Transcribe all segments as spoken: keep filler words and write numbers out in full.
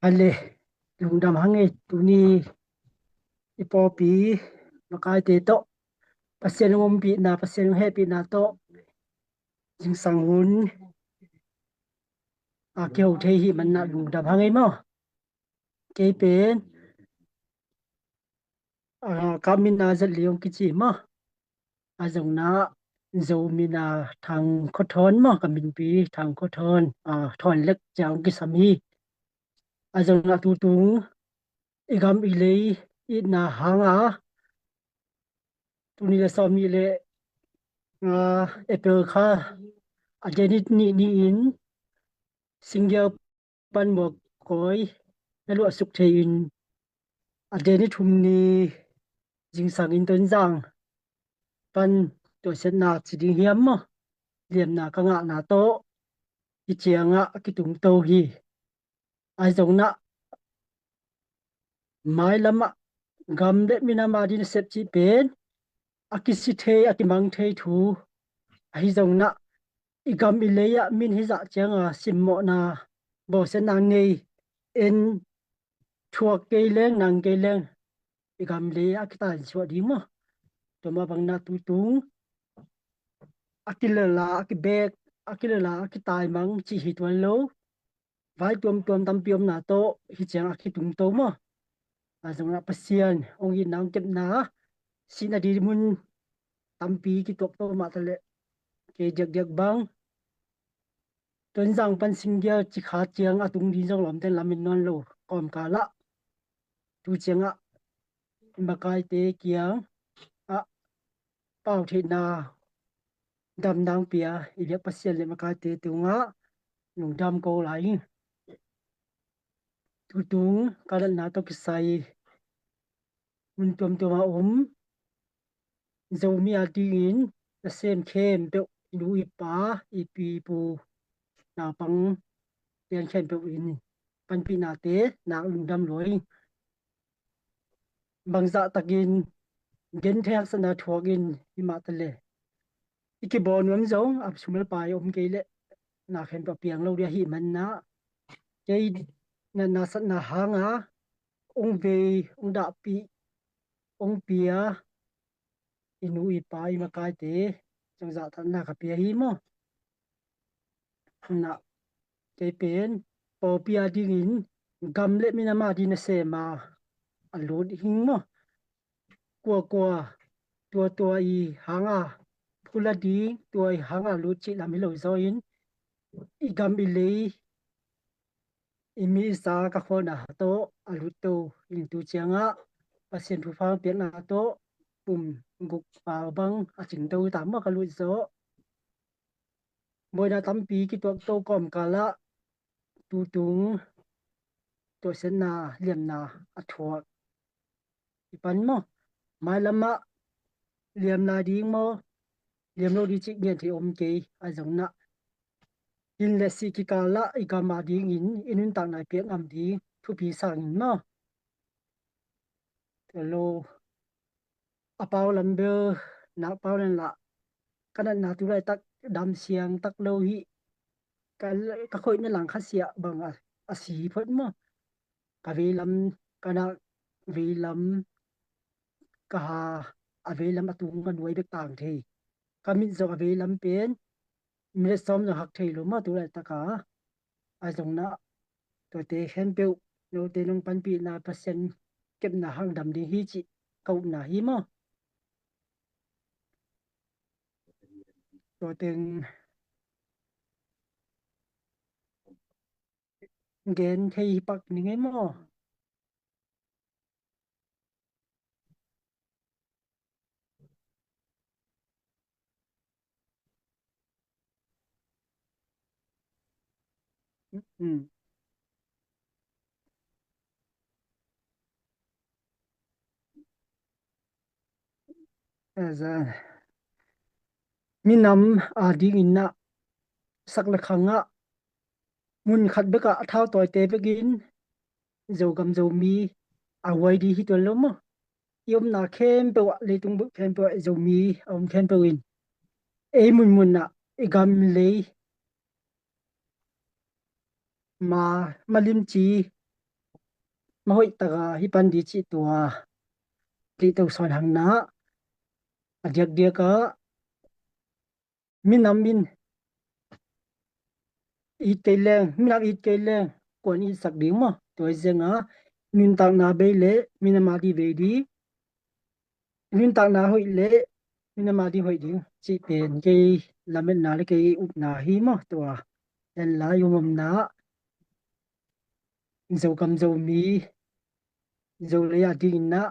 Ale, lungdam hang ei, tuni i pawlpi makaite tawh Pasian hong ompihna, Pasian hong hehpihna tawh zingsang hun a kiho thei hi manah lungdam hang ei maw. Kei pen, ah, ka min a Zat Lian kici maw. A zong na Zo min a Thang Khua Thawn maw, ka minpi Thang Khua Thawn, ah, Thawn Lek ciang kisam hi. A zong na tutung i gam i lei itna hanga tuni le sawm nih le, ah, April kha a deni nih ni-in single pan mawk kawi na luahsuk thei in a deni thum ni zingsang in Tonzang pan tuahsiatna ci ding hiam maw, liamna ka ngahna tawh hi ciangah a kitungto hi. A zong na mailamah gam le minam a ding nasep cih pen a kisi thei, a kimang thei thu ahi zong na i gam i lei ah min hizah cianga simmawhna bawlsiatna ngei en thuak kei leng nang kei leng i gam lei ah a kitai suah ding maw. Tua mah bang na tutung a kilala a kibek, a kilala a kitaimang cih hi tuan lo. Vai tuamtuam tampi omna tawh hi ciang a kitungto maw. A zong na Pasian hong itna hong kepna sihna ding mun tampi kituakto mah taleh kei diakdiak bang Tonzang pan single ci kha ciang a tung ding zong lawmten lamin nawn lo kawmkalah tu ciangah makaite kiang ah pau theihna damdang pia i biak Pasian le makaite tungah lungdam ko lai. Tutung ka natna tawh kisai mun tuamtuam a om Zomi a dingin nasem khempeuh, i nu i pa, i pi i pu, naupang pian khempeuh in panpihnate nak lungdam lua hi. Bangzah takin genthei haksatna thuak in himah taleh i kibawl nuam zong a sum le pai om kei leh na khempeuh a piang lo ding ahih manah kei natna satna hanga hong vei, hong dahpih, hong pia i nu i pa i makaite zong zahtakna ka pia hi maw. Na kei pen pawlpi a dingin gam le minam a ding nasem a a lut hing maw. Kuakua tua tua i hanga phula ding, tua i hanga lut cih lam hi lo zaw in i gam i lei i mi i sa ka khualna tawh a lutto in tu ciangah Pasian thupha piakna tawh pum guk pau bang a cingto ta maw ka lut zawh. Buaina tampi kituakto kawmkalah tutung tuahsiatna liamna a thuak i pan maw. Mailamah liam lai ding maw, liam lo ding cih ngen thei om kei a zong na hin le sih kikalah i gam a dingin i nuntakna i piak ngam ding thupi sangin maw. Tua lo a pau lam bel nak pau len lah ka natna tu laitak dam siang tak lo hi. Ka, ka khoihna lang kha siah bang a, a si phot maw. Ka veilam, ka nak veilam, ka ha a veilam a tung a nuai bek tang thei. Ka mit zong a veilam pen minute sawm zong hak thei lo maw tu laitak a. A zong na tuate khempeuh note nong panpihna Pasian kepna hang dam ding hi cih ka upna hi maw. Tua teng gen thei hi pak ning ei maw. Mm. Aza. Minam a dingin na sak le khangah mun khat bekah a thau tawite bekin Zogam Zomi a huai ding hi tuan lo maw. I omna khempeuh ah, leitung bup khempeuh ah Zomi a om khempeuh in ei munmun ah i gam lei ma, malimci mahoih taka hi pan di cih tua. Tlihto sawn hang na a diakdiak ah minam in it kei leng, minam it kei leng kuan itsak ding maw? Tua hi zianga nuntakna bei le minam a di bei di, nuntakna hoih le minam a di hoih ding cih pen kei lametna le kei upna hi maw? Tua en lai umomna Zogam Zomi Zolei a dingin ah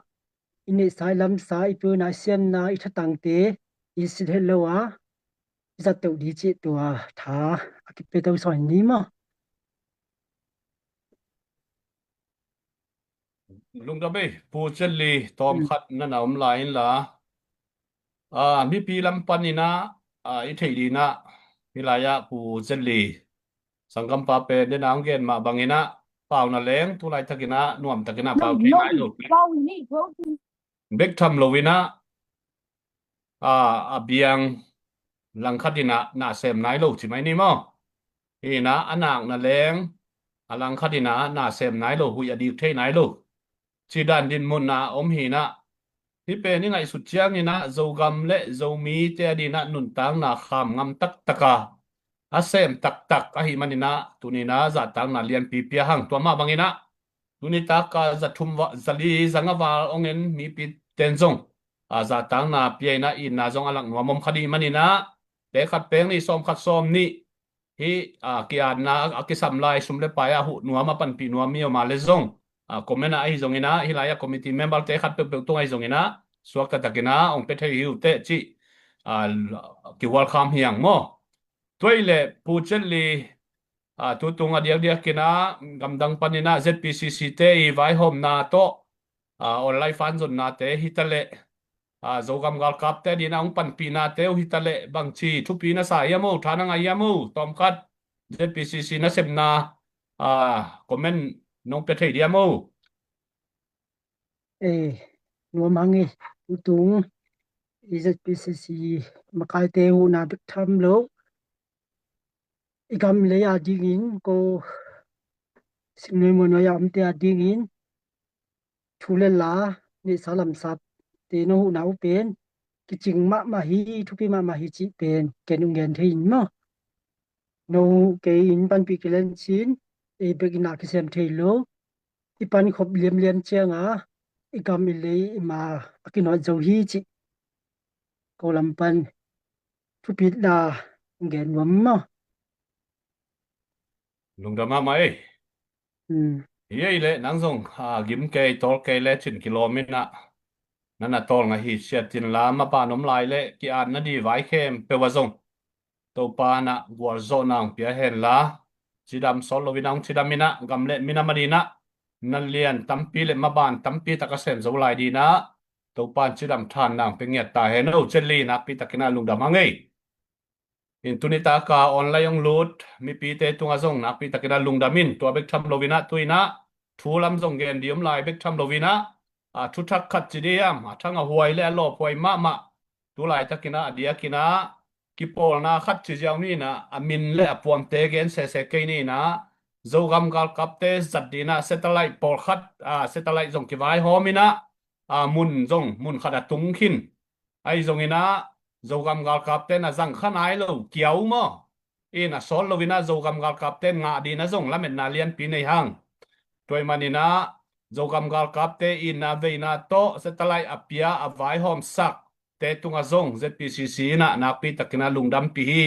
i neihsa i lamsa i piuna i siamna i thatangte i sit het lo a i zat teuh di cih tua tha a kipia to sawn ni maw? Lungdam ei, Pu Chenli tawm khat na na om lai inla, a, mipi lam paninah, a, i theih dinah hih lai-ah Pu Chenli sanggampa pen dena hong gen mah banginah pau na leng tu laitakinah nuamtakinah pau thei nai lo. Bek tham loinah, a, a biang langkhatinah na sem nai lo ci mai ni maw? Hinah a nak na leng a langkhatinah na sem nai lo, huih a dik thei nai lo. Ci dan dinmunna om hinah, hih pen i ngaihsut cianginah Zogam le Zomite a dinah nuntakna kham ngam taktaka a sem taktak ahi maninah tuninah zahtakna lianpi pia hang. Tua mah banginah tuni taka za thum va, za li za nga val ong en mipi ten zong, a, zahtakna pia inah itna zong a lak nuam om kha dih maninah tekhat peng nih sawm khat sawm nih hih, a, ki-atna a kisam lai sum le pai a huh nuam a panpih nuam mi om a le zong, a, comment ah ahi zonginah hih lai-ah committee member te khat peuhpeuh tung ahi zonginah suakta takinah ong pia thei hi uh teh cih, a, kihualkham hiang maw? Tua i le Pu Chenli, a, tutung a diakdiakinah gamdang paninah Z P C C te i vaihawmna tawh, a, online fan zonnate hitaleh, a, Zogam galkapte dinah hong panpihnate uh hitaleh bangci thupi na sa hiam uh, tha na ngah hiam uh? Tawmkhat Z P C C nasepna, a, comment nong pia thei diam uh? Ei, nuam hang ei, tutung i Z P C C makaite huhna bek tham lo i gam lei a dingin ko singnuai muannuai a omte a dingin thu le la neihsa lamsate no huhna uh pen kicing mahmah hi, thupi mahmah hi cih pen ken ung gen thei in maw? No kei in panpih kilen cin ei bek in a kisem thei lo. I pan khop liamliam cianga i gam i lei i ma a kinawt zo hi cih ko lam pan thupitna gen nuam maw? Lungdam mahmah ei. Hi ei le nang zong, a, gim kei tawl kei le cin kilawm inah nana tawl ngah hi siatin la maban om lai le ki-at na di vai khempeuh ah zong Topa na gualzawhna hong pia henla, cidam sawt loinah hong cidam inah gam le minam a dinah na lian tampi le maban tampi tak a sem zo lai dinah Topa in cidam thanna hong pia ngiat ta hen. O Chenli, nakpi takinah lungdam hang ei. In tuni taka online hong lut mipite tungah zong nakpi takinah lungdam in, tua bek tham loinah tu inah thu lam zong gen di om lai bek tham loinah, a, thuthak khat ci diam, a thang a huai le a lawphuai mahmah tu laitakinah a diakinah kipawlna khat ci ziau ninah a min le a puamte gen sese kei ninah Zogam galkapte zat dinah satellite pawlkhat, a, satellite zong kivaihawm inah, a, mun zong mun khat a tung khin. Ahi zonginah Zogam galkapte na zang kha nai lo kiau maw? In a sawt loinah Zogam galkapte ngah dinah zong lametna lianpi nei hang. Tua ahih maninah Zogam galkapte itna veina tawh satellite a pia a vaihawmsak te tungah zong Z P C C inah nakpi takinah lungdampi hi,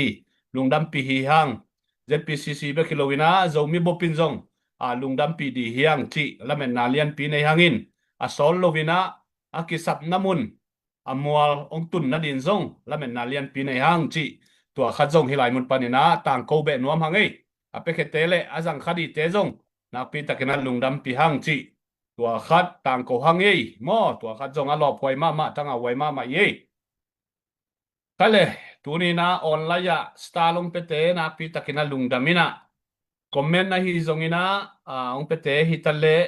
lungdampi hi hang. Z P C C bek hi loinah Zomi bupin zong, a, lungdampi di hiang cih lametna lianpi nei hangin a sawt loinah a kisapna mun a mual hong tun nadin zong lametna lianpi nei hang cih tua khat zong hih lai mun paninah tangko beh nuam hang ei. A piakhete le a zang kha dite zong nakpi takinah lungdampi hang cih tua khat tangko hang ei maw? Tua khat zong a lawphuai mahmah, thang a huai mahmah ei. Kale, tuninah online ah star hong piate nakpi takinah lungdam inah comment ahi zonginah, a, hong piate hitaleh,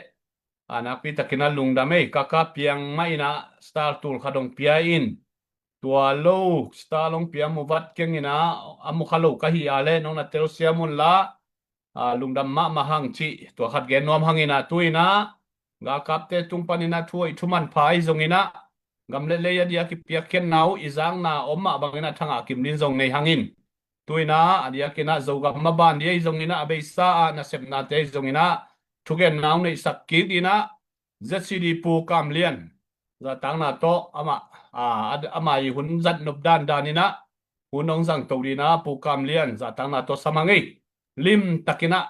a, nakpi takinah lungdam ei. Kaka piang mah inah star tul khat hong pia in. Tua lo star hong pia mu vat kenginah a mu kha lo ka hi a le nong na telsiam unla, a, lungdam mahmah hang cih tua khat gen nuam hanginah tu inah galkapte tung panin ah thu a i thuman pha ahi zongin ah, gam le lei a diak i piakkhiatna uh i zakna om mah bangin ah Thangah Kim Lin zong nei hangin, tu-in ah a diakin ah Zogam maban ding ahi zongin ah, a beisa ah nasepnate ahi zongin ah thugenna hong neihsak kik ding ah, Z C D Pu Kam Lian, zahtakna tawh amah, a, a, amah i hun zat nop dandan in ah hun hong zangto ding ah Pu Kam Lian zahtakna tawh sam hang ei. Limtakin ah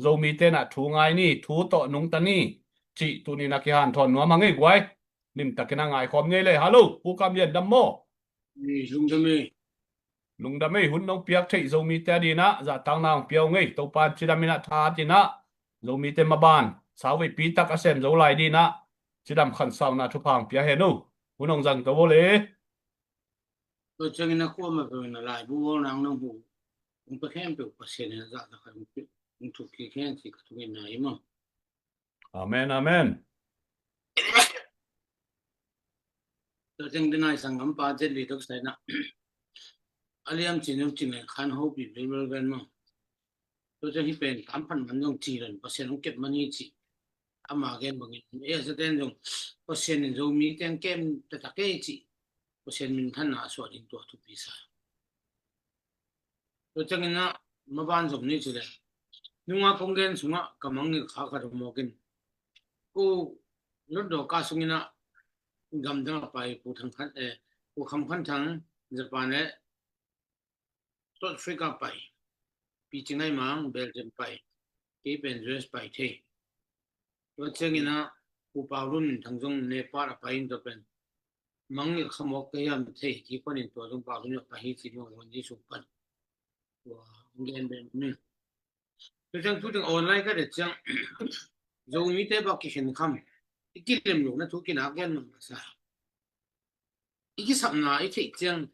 Zomite in ah thu ngai ni, thu tawh nungta ni cih tuni-in ah kihanthawn nuam hang ei guai. Limtakin ah ngaikhawm ni ei le. Hallo, Pu Kam Lian, dam maw? Ei, lungdam ei. Lungdam ei. Hun nong piak theih Zomite ading ah zahtakna hong pia ung ei. Topa in cidam in ah tha at in ah Zomite maban sauveipi tak a sem zo lai ding ah cidam khansauna thupha hong pia hen uh. Hun hong zangto vo le. Tua ciangin a kuamah peuh in a laibu bawl nang nong hu hong pia khempeuh Pasian in a zahtak khat hong thuk kik hen ci ka thungetna hi maw? Amen, amen. Tua ciang denai sanggampa Jet Li tawh kisai in ah a liam cin uh cin le khan hopih bilbel ven maw? Tua ciang hih pen tam phat man zong ci lo in Pasian hong kep man hi ci. Ama gen bangin ei a zaten zong Pasian in Zomite hong kem taktak ei ci. Pasian minthanna a suah ding tua thupi sa. Tua ciangin ah maban zom ni ci le, nunga kong gen sungah ka mangngilh kha khat mawk in, Pu Lotdaw ka sungin ah gamdang a pai Pu Thang Khan, eh, Pu Kham Khan Thang, Japan le South Africa pai, Pi Cing Ngai Mang Belgium pai, kei pen U S pai thei. Tua ciangin ah Pu Pau Lun Min Thang zong Nepal a pai in tua pen mangngilh kha mawk ka hiam thei kik panin tua zong Pau Lun a pai hi ci maw, Wan Jesu pan. Tua gen bek min. Tua ciang tu teng online ka det ciang Zomite bak kikhen kham, i kilem lohna thu kinak gen masa. I kisapna i theih ciang,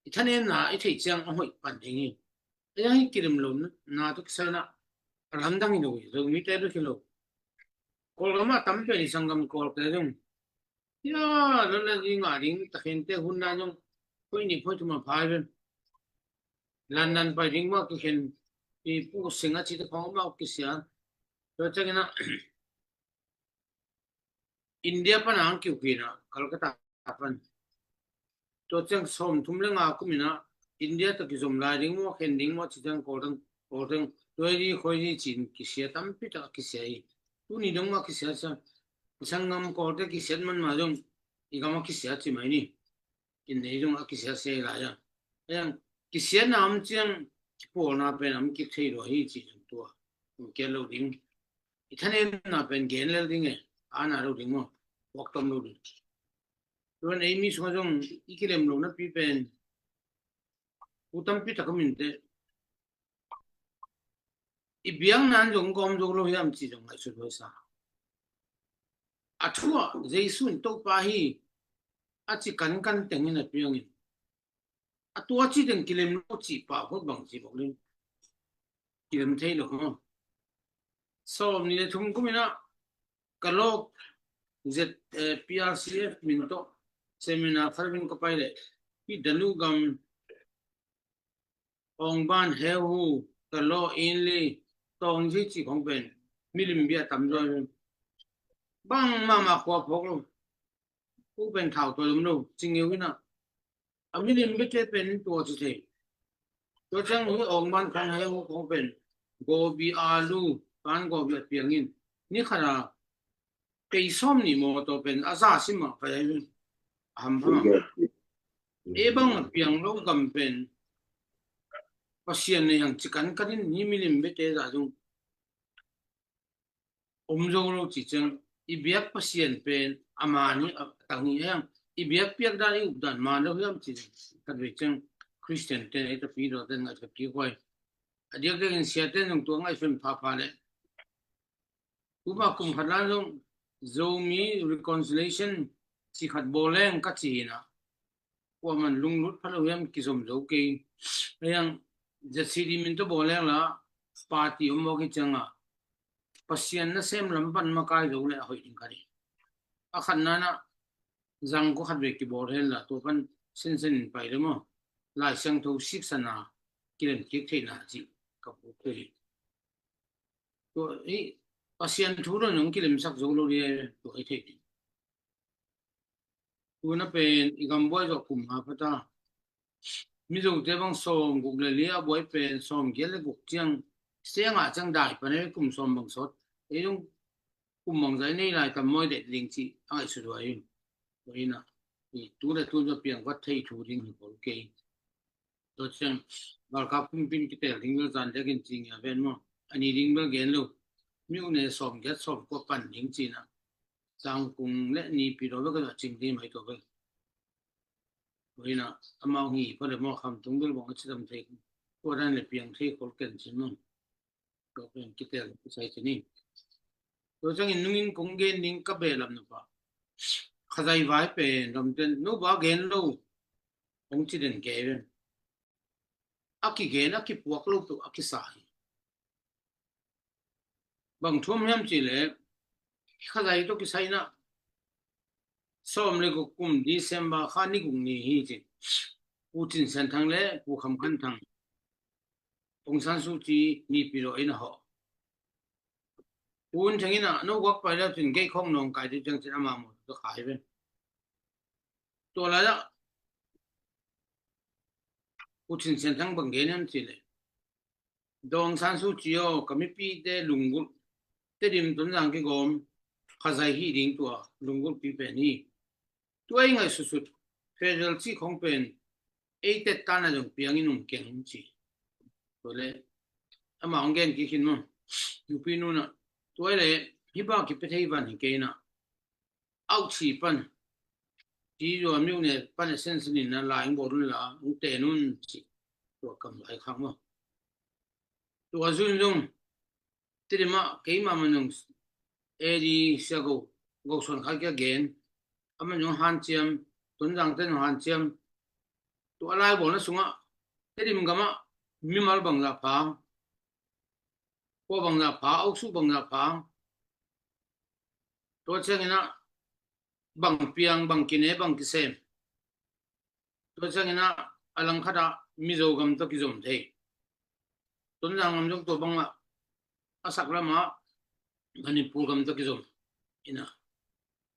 i thanemna i theih ciang a hoih pan ding hi. A yang hi kilem lohna tawh kisai in ah a lamdang hi lo hi, Zomite bek hi lo. Kawlgam ah tam pen i sanggam Kawlte zong, ya, lon le ding ngah ding takhente hun dan zong, poi nih poi thum a phai ven. London pai ding mah kikhen, i Pu Sing a cite khawng mah kisia. Tua ciangin ah India pan a hong kiukin ah Calcutta pan. Tua ciang sawmthum le nga kum in ah India tawh kizom lai ding maw, khen ding maw ci ciang Kawlteng, Kawlteng, tuai di khuai di cin kisia tampi tak a kisia hi. Tuni dong mah kisia ciang, i sanggam Kawlte kisiat man mah zong i gam a kisia ci mai ni. Kin nei zong a kisia sia lai a. Ahi zong kisiatna om ciang kipawlna pen om kik thei lua hi ci zong tua. Om kia lo ding. I thanemna pen gen lel ding e. Ana lo ding maw. Waktom lo ding. Tuan ei mi sungah zong i kilem lo napi pen u tampi tak a minte. I biakna in zong gawm zo lo hiam ci zong ngaihsut huai sa. A thu ah Jesu in Topa hi a ci kankan teng in a piangin a tua ci teng kilem lo ci pah phot bang ci bok ding. Kilem thei lo maw? Sawm nih le thum kum in ah ka lawk Z, eh, P R C F min tawh seminar khat in ka pai leh hih Danu gam Awng Ban, Heu Hu, Ka Law, Inli, Tawng Zi cih khong pen milim bia tam zaw in bang mahmah khua phawk lo. Hu pen thau tua lum lo, ci ngeu in ah a milim biate pen tua ci thei. Tua ciang hi Awng Ban khong, Heu Hu khong pen gobi, alu, pan gobi a piang in ni khat a kei sawm nih mawtaw pen a za sim ah pai a hampha. E bang a piang lo gam pen Pasian nei hang ci kankan in ni milim biate zah zong om zo lo ci ciang i biak Pasian pen ama ni a tang hi a, i biak piak dan i up dan man lo hiam ci khat vei ciang Christian ten ei tapi lo ten ngaihsut kik huai. A diakdiakin siate zong tua ngaihsun phapha leh tuma kum khat lan zong Zomi reconciliation ci khat bawl leng ka ci hi na. Kuaman lunglut pha lo hiam kizom zo kei. Ahi zong Z C D min tawh bawl leng la party om mawk hi ciang a Pasian nasem lam pan makai zo le a hoih ding ka hi. A khatna in ah zang kua khat vei kibawl hen la tua pan sensen in pai le maw? Lai Siangtho siksana kilem kik theihna cih ka puk thei hi. Tua hi Pasian thu lo nong kilemsak zo lo ding, tua i thei ding. Tuna pen i gambuai zawh kum nga pha ta. Mizote bang sawm guk le li a buai pen sawm giat le guk ciang, siangah ciang dai pan ei kum sawm bang sawt. Ei zong kum bang zai nei lai tam mawi det ding ci a ngaihsut huai in. Tua ina, i tu le tu zawh piang vat thei thu ding hi bol kei. Tua ciang galkap pumpin kitel ding bel zan dek in ci ngia ven maw. A ni ding bel gen lo. Miu ne sawm giat sawm kua pan ding cina. Zangkung le Nipi lo bek a cing ding mai tua bel. Tua ina, amau hi pha le maw, Khamtung bel bang a ci tam thei. Tua dan le piang thei khol ken cin maw. Tua pen kitel kisai cin in. Tua ciangin nungin kong gen ding ka behlap na pah. Khazai vai pen ramten no ba gen lo. Kong ci den kei ven. A kigen, a kipuak lo peuh a kisa hi. Bang thu om hiam cih leh, Khazai tawh kisai ina, sawm le guk kum December kha ni guk ni hi ci. Pu Cin Sian Thang le Pu Kham Khan Thang, Aung San Suu Kyi Nipi lo ina hawh. Pu Un Theng ina, no guak pai le cin gei khawng nawngkai ding ciang cin ama maw tua khai ve. Tua lai ah Pu Cin Sian Thang bang gen hiam cih leh, Daw Aung San Suu Kyi aw, ka mipite lunggulh, Tedim Tonzang kigawm, Khazai hih ding tua lunggulhpi pen hi. Tua i ngaihsutsut, federal cih khong pen ei tet tana zong piangin um keng ci. Tua le ama hong gen kik hin maw. Nupi nuna, tua le hih bak kipia thei van hi kei na. Auchi pan, ti zua miu ne pan a sensen in a la ing bawr un la ung ten un ci. Tua kam lai khak maw. Tua zun zong Tedim ah keima man zong A D Sia Go, Go Suan Khai kia gen, a man zong hanciam, Tonzang ten zong hanciam. Tua lai bawlna sungah Tedim gamah mimal bangzah pha, kua bangzah pha, ausu bangzah pha. Tua ciangin ah bang piang, bang kine, bang kisem. Tua ciangin ah a langkhat ah Mizo gam tawh kizom thei. Tonzang gam zong tua bangah a sak lamah Manipur gam tawh kizom ina.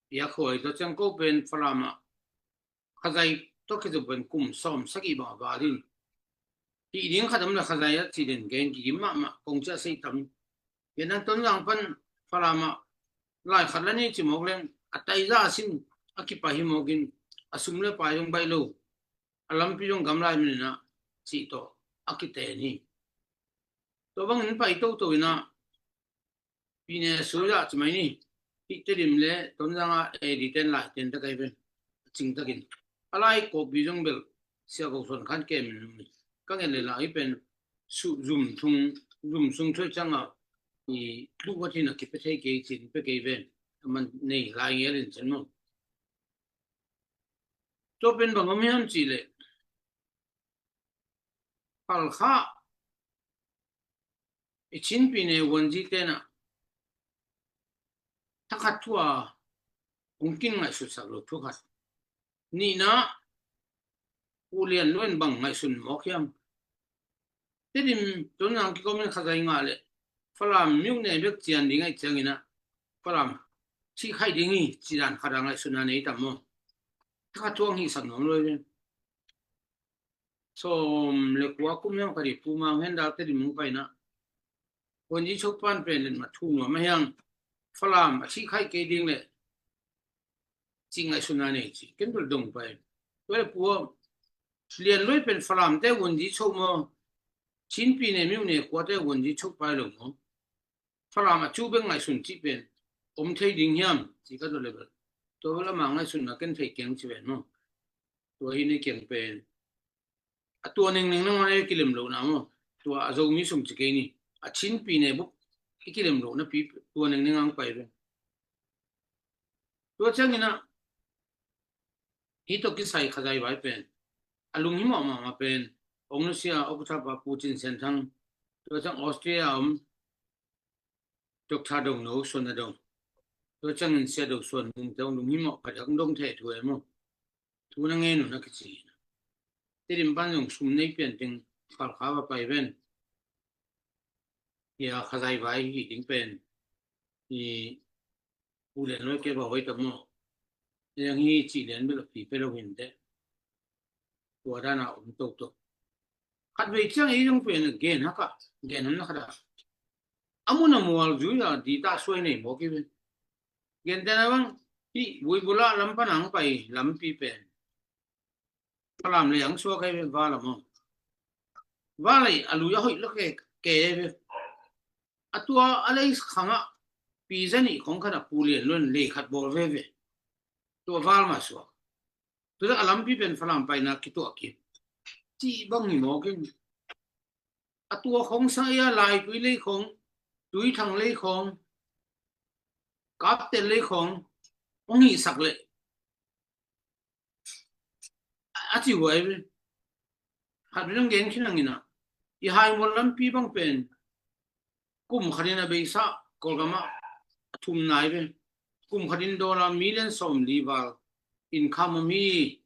Piak huai tua ciang ko pen Falam ah Khazai tawh kizom pen kum sawm sagih bang a val in. Hih ding khat om le Khazai a ci den gen kigim mahmah kong cia sei tam. Gen ang Tonzang pan Falam ah lai khat la ni ci mawk leng a taiza a sin a kipai hi mawkin a sum le pai zong baih lo. A lampi zong gamlai min ina cih tawh a kiten hi. Tua bangin pai toto ina Pine suya ci mai ni. Hih Tedim le Tonzang a A D ten lai ten ta kai pen a cing takin a lai kawpi zong bel Sia Go Suan Khan kem in ka ngen le la hih pen zum sung, zum sung thuai ciang a i tu va thin a kipia thei kei cin pia kei ven a man nei lai ngel in cin maw. Tua pen bang om hiam cih leh Halkha i Chin Pyine Wungyi tenah thakhat thu a hong kin ngaihsutsak lo thu khat. Nihna, Pu Lian Luan bang ngaihsun mawk hiam? Tedim Tonzang kikomin Khazai ngah le Falam miu ne bek cian ding aih ciangin ah Falam cih khaih ding hi ci dan khat a ngaihsutna nei tam maw? Thakhat thu a hong hihsak nuam lo hi. Sawm le kua kum hiam khat hi Pu Mang Hen Dal Tedim hong paina. Wungyi Cho pan pen letmat thu nuam a hiang Falam a cih khaih kei ding le cih ngaihsutna nei ci ken bel dong pai. Tua le Pu Lian Luai pen Falam te Wungyi Cho maw, Chin Pyine miu ne kua te Wungyi Cho pai lo maw? Falam a cu bek ngaihsun cih pen om thei ding hiam ci ka dot le bel tua bel ama ngaihsutna ken thei keng ci ven maw? Tua hi nei keng pen a tua nengneng nangawn a kilem lohna maw? Tua a Zomi sung ci kei ni. A Chin Pyine buk i kilem lohna pi tua nengneng ang pai ven. Tua ciangin ah hih tawh kisai Khazai vai pen a lunghimawh mahmah pen Ong Nusia, Okthapa, Pu Cin Sian Thang, tua ciang Australia a om Doctor Dong No, Suan Na Dong, tua ciangin Sia Do Suan Mung te hong lunghimawh khat hong dong thei thu e maw? Thu na ngen uh na kici hi. Tedim pan zong sum nei pian teng Halkha va pai ven. Hia Khazai vai hi ding pen i, u lian loi ke ba hoi ta maw. Yang hi ci lian bel a pi pe lo hin te. Tua dana om toto. Khat vei ciang ei zong pen gen haka, gen hamna khata. A mun a mual zui a di ta suai nei mawk i ve. Gen tena bang, hi vui bula lam panang pai lampi pen. Falam le ang suak ai ve, vala maw. Vala i a lui a hoih lo ke, ke ai ve. A tua a lei khangah pi zanih khong khat a pu lian luan lei khat bawl veve. Tua val mah suak. Tua a lampi pen Falam paina kituah kik. Cih bang hi mawk in. A tua khong sang ia Laitui lei khong, Tuithang lei khong, Kaptel lei khong, hong hihsak leh. A ci huai ve. Khat ve nang gen khin ang ina. I Haimual lampi bang pen. Kum khatin a beisa, Kawlgam ah a thum nai ve. Kum khatin dollar million sawmli val income a mi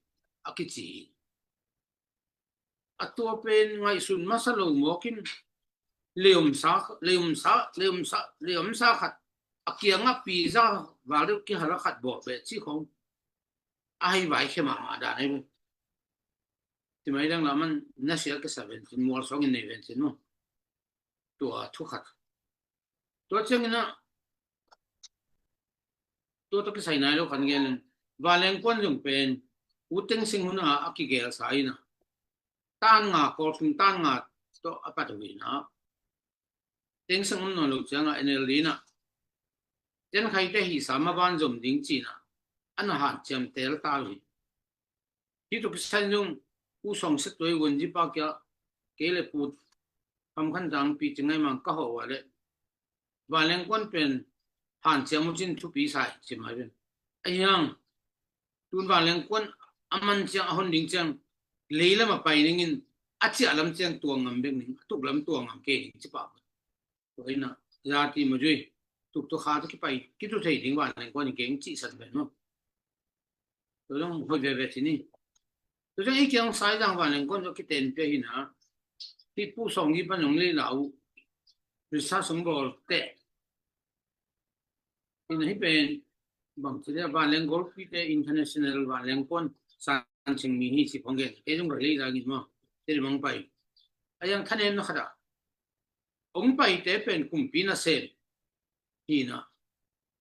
a kici. A tua pen ngaihsun masa lo mawk in leomsa, leomsa, leomsa, leomsa khat. A kiangah pi za val deuh kihal a khat bawh beh ci khong. A hei vai khe mahmah dan ai ve. Timai dang laman nasia kisa vencin, mual sawngin nei vencin maw. Tua thu khat. Tua ciangin ah, tua tawh kisai nai lo kan gen in, Vanleng kuan zong pen, U Teng Sing hun a a kigel sa in ah, tan nga, Kawl sung tan nga tawh a pat uh in ah, Teng Sing um nawn lo ciang ah N L D in ah, Ten Khai te hi sa ma van zom ding ci in ah, a na hanciam tel ta uh hi. Hi tuk kisan zong, U Sawng Sek Tuai Wunzi pa kia, kei le Pu Tham Khan Tang pi ci ngai mang ka hawh uh a le. Vanleng kuan pen hanciam uh cin thupi sai ci mai pen. A hiang, tun Vanleng kuan a man ciang a hon ding ciang, lei lam a pai ning in a ciah lam ciang tua ngam bek ning, a tuk lam tua ngam kei ning ci pah. Tua ina, zati ma zui, tuk tua kha tua kipai, kitu thei ding Vanleng kuan in keng cih san pen maw. Tua zong hoih veve ci ni. Tua zong i kiang Saizang Vanleng kuan zong kiten pia hi na. Hi Pu Sawng hi pan zong lei lau. Risa sung bawl te. Hi na hi pen bang ci le Vanleng golpi te international Vanleng kuan san sing mi hi ci phong gen. Kei zong ka lei la ngin maw. Te mang pai. A yang thanem na khata. Hong paite pen kumpi nasem hi na.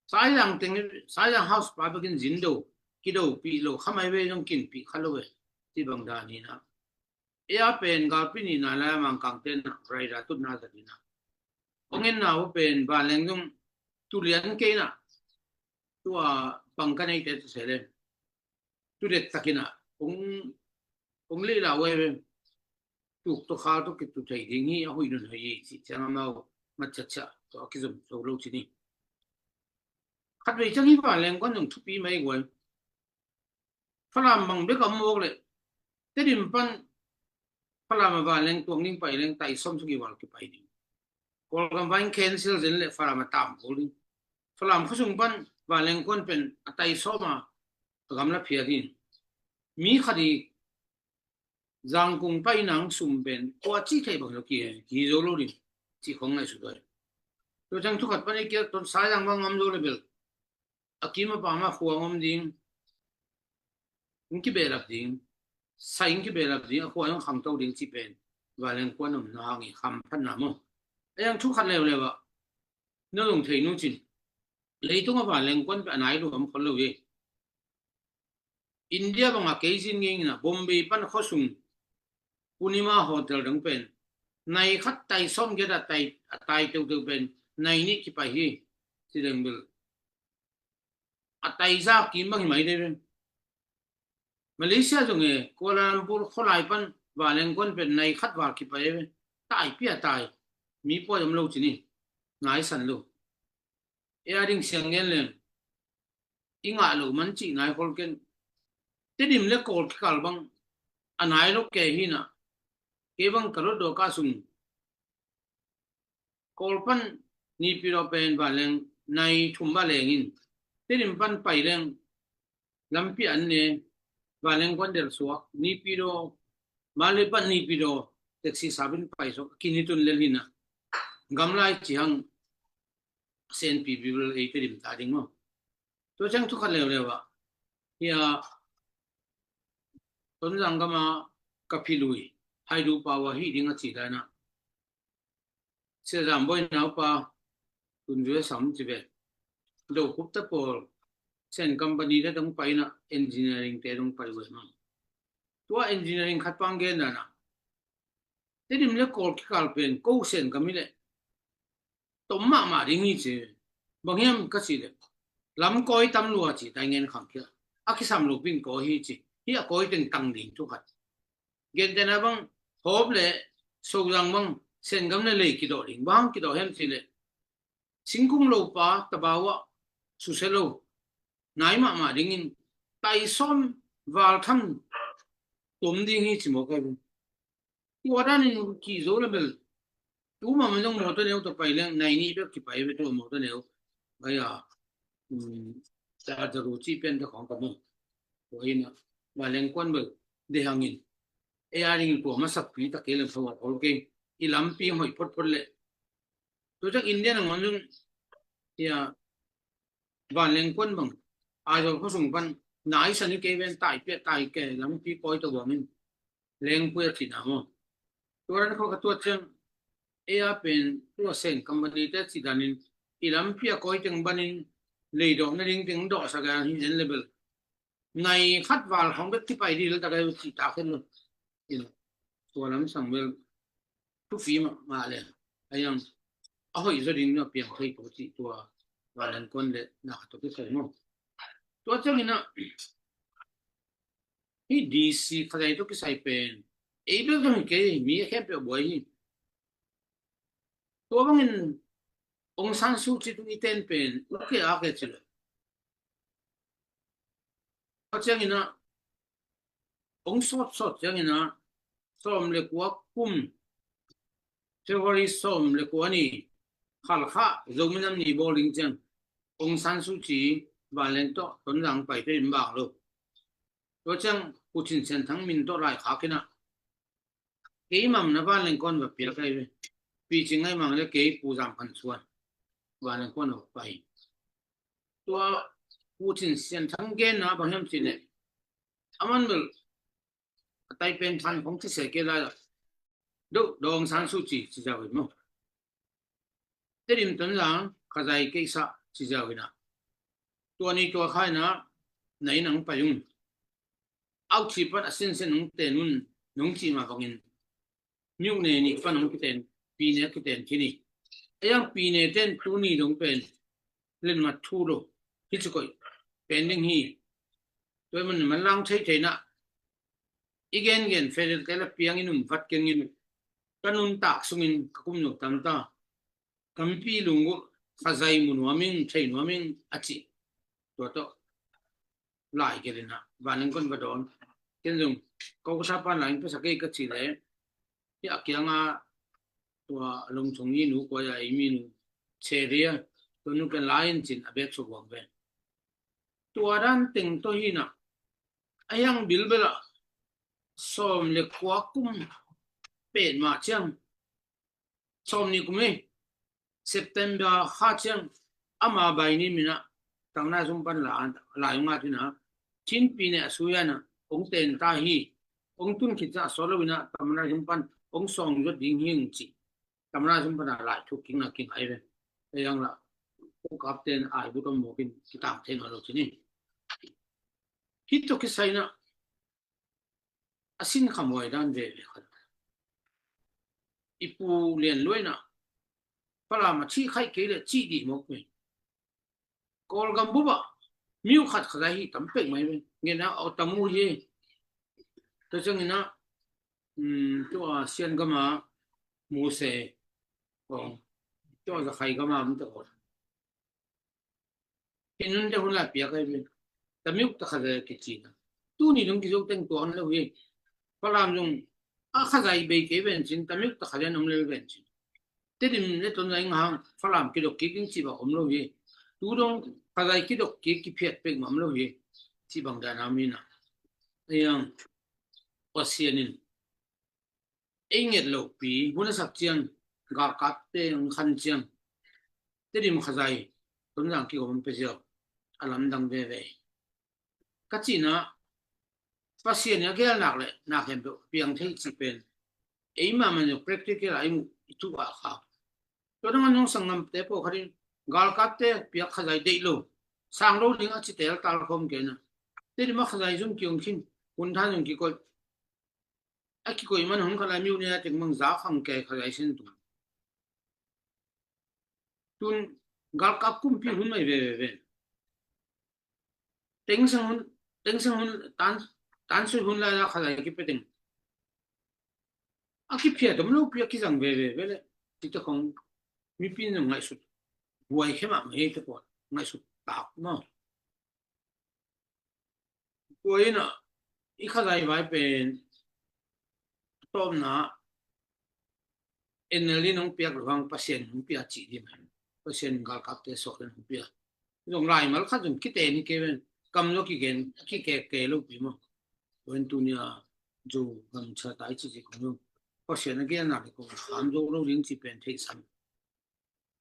Saizang teng, Saizang house pa bekin zin do, kido pi lo, khamai ve zong kin pi kha lo ve. Ti bang dan hi na. Ea pen galpi ni na la mang kang ten na, rai ra tut na zat hi na. Hong en na uh pen Vanleng zong tu lian kei na. Tua bang ka nei te tu se le. Tu det takin ah, hong, hong lei lau e, tuk tawh khal tawh kitu thei ding hi, a hoih nun hoih hi, cih ciang amau mat ciatciah tawh a kizom zo lo ci ni. Khat vei ciang hi Vanleng kuan zong thupi mai guai. Falam bang bek a mawk leh, Tedim pan Falam a Vanleng tuang ding pai leng tai sawm suk i val kipai ding. Kawlgam vai in cancel zen leh Falam a tam kul ding. Falam khua sung pan Vanleng kuan pen a tai sawm a a gamla phiat hi. Mi khat i Zangkung pai nang sum pen kua ci thei bang lo ki, ki zo lo ding. Ci khong ngai su doi. Tua ciang thu khat pan i kia ton Saizang bang ngam zo le bel. A kim a pam a khua ngom ding. Hong kibehlap ding. Sai hong kibehlap ding. A khua hong khangto ding ci pen. Vanleng kuan om na hang i kham phat na maw. A yang thu khat leuleu ah. Na zong thei nu cin. Leitung a Vanleng kuan pen a nai lu om khol lo hi. India bang a kei zin ngei na Bombay pan khua sung Purnima Hotel dang pen. Nai khat tai sawm giat a tai, a tai teuteu pen. Nai nih kipai hi. Ci deng bel. A tai za kim bang hi mai dei pen. Malaysia zong e, Kuala Lumpur khualai pan Vanleng kuan pen nai khat val kipai e. Tai pia tai. Mi puai om lo ci ni. Ngai san lo. E a ding siang ngen leng. I ngah lo man cih nai khol ken. Tedim le Kawl kikal bang. A nai lo ke hi na. Ke bang ka lot dawka sung. Kawl pan Naypyidaw pen Vanleng nai thum va leng in. Tedim pan pai leng lampi an ne Vanleng kuan del suak. Naypyidaw, Mandalay pan Naypyidaw taxi sabin pai suak. Kin hi tun lel hi na. Gamlai ci hang senpi Bible ei Tedim ta ding maw. Tua ciang thu khat leuleu ah, hia Tonzang gama ka phi lui, Haidu pau ah hih ding a ci dan ah, Sia Zam Bawi naupa, Tun Zui a sam ci ve, Do Khup te pawl, Sen company te dong pai in ah engineering te dong pai uh e maw. Tua engineering khat pang gen dan ah, Tedim le Kawl kikal pen ko Sen gam hi leh tom mahmah ding hi ci. Bang hiam ka cih leh lam kawi tam lua ci tai ngen khang kia. A kisam lo pin kawi hi ci. Hih a kawi teng tang ding thu khat. Gentehna bang Hawp le Sozang bang Sen gam le lei kidawh ding. Bang kidawh hiam cih leh singkung lopa tabau ah susia lo nai mahmah dingin tai sawm val tham tom ding hi ci mawk hi. Tua danin kih zo le bel. Tu mah zong mawtaw neu tawh pai leng nai nih bek kipai ve tua mawtaw neu. Bai a, um, ta daru ci pian ta khawng ka mu. Tua hi na, vanleng kuan bel de hangin. Ei a dingin tua masakpi ta kei leng thawa khol kei. I lampi hoih photphot leh. Tua ciang India nangawn zong, hia, vanleng kuan bang Aizawl khuasung pan nai san hi kei ven, tai piah tai ke, lampi kawi tawh buangin lengpui a cihna maw. Tua dan khawng ka tuat ciang, ei a pen tua Sen company te cih danin i lampi a kawi teng banin leidawh nading teng dawhsak a hi en le bel nai khat val khawng bek kipai dil tak a hi cih tak hen lo. Tua lam sang bel thupi mahmah le, a hiang a hoih zaw ding na piang thei ko cih tua vanleng kuan le na khat tawh kisai maw. Tua ciangin ah hih D C Khazai tawh kisai pen ei bek zong hi kei, mi a khempeuh buai hi. Tua bangin Aung San Suu Kyi tung i ten pen u ke a ke ci lo. Tua ciangin ah hong sawtsawt ciangin ah sawm le kua kum, February sawm le kua ni, Khalkha Zomi Nam Ni bawl ding ciang Aung San Suu Kyi vanleng tawh Tonzang pai te in bang lo. Tua ciang Pu Cin Sian Thang min tawh laikhak in ah kei mam na vanleng kuan va piak ahi ve. Pi Cing Ngai Mang le kei Pu Zam Khan Suan vanleng kuan va pai. Tua Pu Cin Sian Thang genna bang hiam cih leh, aman bel a tai pen than khong ci se kei lai ah, do Aung San Suu Kyi ci ziau in maw. Tedim Tonzang Khazai keisa ci ziau in ah, tua ni tua kha in ah na inn ah hong pai ung. Auchi pan a sinsen hong ten un, nong cih mah bangin Myone nih pan hong kiten, Pyine kiten khin hi. A hiang Pyine ten tuni dong pen lenmat thu lo, hi ci koih pen ding hi. Tua hi man, manlang thei thei na, i gengen federal te la piang in um vat keng in, ka nuntak sungin ka kum nuam tam ta. Ka mipi lunggulh Khazai mu nuam ing, thei nuam ing a ci. Tua tawh lai gelh in ah vanleng kuan va dawn. Ken zong ko ka sa pan lai in pesa kei ka ci leh, hih a kianga tua Lungthung i nu kua a ei mi nu Cheria, tua nu ken lai in cin a bek suk huang ve. Tua dan teng tawh hi na, a hiang bilbel ah sawm le kua kum pet mah ciang, sawm nih kum hi, September kha ciang ama bai ni min ah Tamna Zum pan la, lai hong at in ah, Chin Pyine a sui a in ah hong ten ta hi, hong tun khit ciang a sawt lo in ah Tamna Zum pan hong sawng zuat ding hi hong ci. Tamna Zum pan a lai thuk kik na kingai ve. A hiang lah ko kapten ai bu tom mawk in kitang thei nawn lo ci ni. Hih tawh kisai in ah a sin khamhuai dan veve khat. I Pu Lian Luai in ah Falam a thih khaih kei leh cih dih mawk ve. Kawlgam bup ah mi uh khat Khazai hi tam pek mai ve. Ngen a aw tam uh hi. Tua ciangin ah, um, tua Sian gam a Muse, aw, tua Zakhai gam a um te aw. Hi nun te hun lai piak ahi ve. Tamuk ta Khazai kici na. Tuni dong kizo teng tua hon lo hi. Falam zong a Khazai bei kei ven cin, Tamuk ta Khazai an om lel ven cin. Tedim le Tonzang hang Falam kidok kik ding cih bang om lo hi. Tu dong Khazai kidok kik kiphiat pek mah om lo hi. Cih bang dan a mi na. A hiang Pasian in ei nget lopi hun a sak ciang, galkapte hong khan ciang, Tedim Khazai Tonzang kigawm pia ziau a lamdang veve. Ka cihna Pasian in a gelnak le na khempeuh piang thei cih pen eimah man zong practical ah i muh i tuh ah kha. Tua dang a nong sanggamte pawlkhat in galkapte piak Khazai deih lo, sang lo ding a ci tel tal khawm kei na. Tedim ah Khazai zum kiong khin, hun than zong kikoih. A kikoih man hun khat lai miu nia teng mang za khang kei Khazai sin tung. Tun galkap kumpi hun mai veve ve. Tengsang hun, tengsang hun tan, tansui hun lai la Khazai kipia teng a kipia dom lo pi a kizang veve ve le. Tite khong mipi nong ngaihsut buai khe mah mah hi te pawh ngaihsut tak maw? Tua in ah i Khazai vai pen tawpna N L D nong piak lo hang Pasian nong pia cih ding. Pasian galkapte sawh nong pia. Zong laimal khat zong kite ni kei ven. Kam lo kigen, kikek kei lo pi maw? Tua in tunia Zo gam cha tai cih cih kong zong Pasian a gelnak le kong kham zo lo ding cih pen theihsan.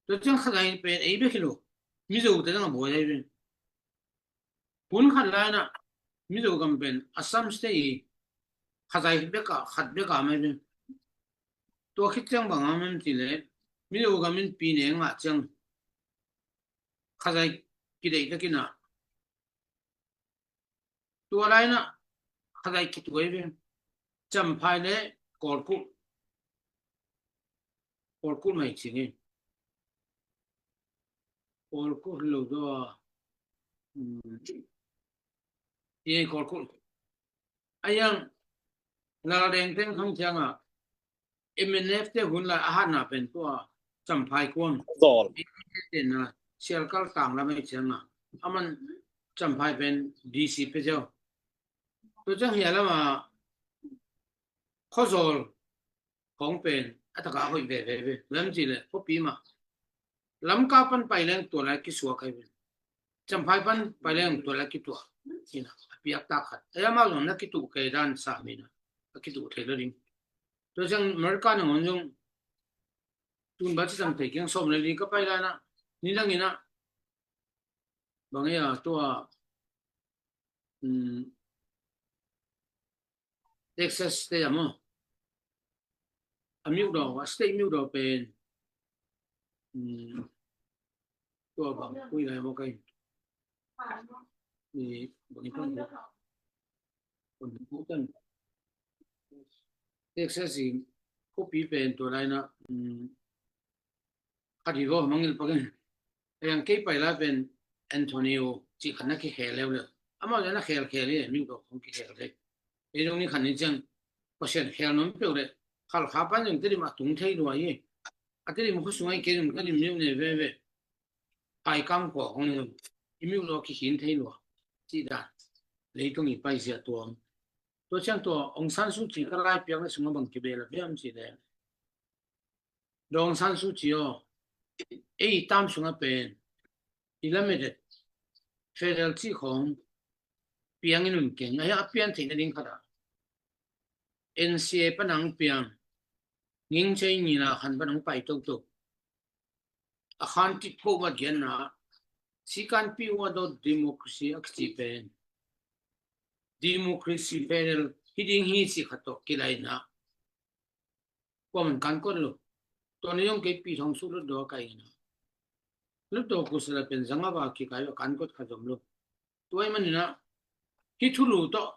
Tua ciang Khazai pen ei bek hi lo, Mizo te dang a buai ai ve. Hun khat lai na Mizo gam pen Assam State i Khazai bek a khat bek a mai ve. Tua khit ciang bang a man ti le Mizo gam in pi ne ngah ciang Khazai kideih takin a tua lai na Khazai kituai ve. Champhai le Kawlkulh, Kawlkulh mai ci nge. Kawlkulh lo zaw a, um, ti nge Kawlkulh. A yang Laldeng teng khang ciang a M N F te hun lai a hatna pen tua Champhai kuan. Zawl. Tena Sialkal tang lam ei ciang a. A man Champhai pen D C pe ziau. Tua ciang hia lam a Khuazawl khong pen a taka a hoih veve ve. Lam ci le khuapi mah Lamka pan pai leng tua lai kisuak ai ve. Champhai pan pai leng tua lai kituak. Ina a piak tak khat. Ai amau zong na kituh kei dan sa mina a kituh thei lo ding. Tua ciang America nangawn zong tun ba ci tang thei kiang sawm le li ka pai lai na ni dang ina bang ia tua, um, Texas te a maw? A miudaw, a state miudaw pen, um, tua bang kui lai maw kai? Ni bang i pang ko. Texas i khuapi pen tua lai na, um, khat hi vaw mangngilh pak in. A yang kei pai lai pen Antonio cih khat na kikhel leuleu. Amau zong na khelkhel hi, miudaw khong kikhel thei. Ei zong ni khat ni ciang Pasian khel nuam peuh le Khalkha pan zong Tedim a tung thei lua hi. A Tedim khua sung ai kei zong Tedim miu ne veve. Paikam khua khong ni zong i miudaw kikhin thei lua. Cih dan leitung i paizia tuam. Tua ciang tua Aung San Suu Kyi ka lai piakna sungah bang kibel a biam cih le Daw Aung San Suu Kyi aw, ei tam sungah pen i lametet federal cih khawng piangin um keng. Ahi a pian theihna ding khatah N C A pan ang piang, ngingcei nina khan pan ang pai toktok. A khan titpho mat gianna sikanpi ua dot democracy a kici pen democracy federal hi ding hi cih khat tawh kilaina. Kuaman kan kot lo. Tua ni zong kei pi thong su lutdaw a kai ina. Lutdaw kusala pen zanga va kikai a kan kot kha zom lo. Tua i manina hi thulu tawh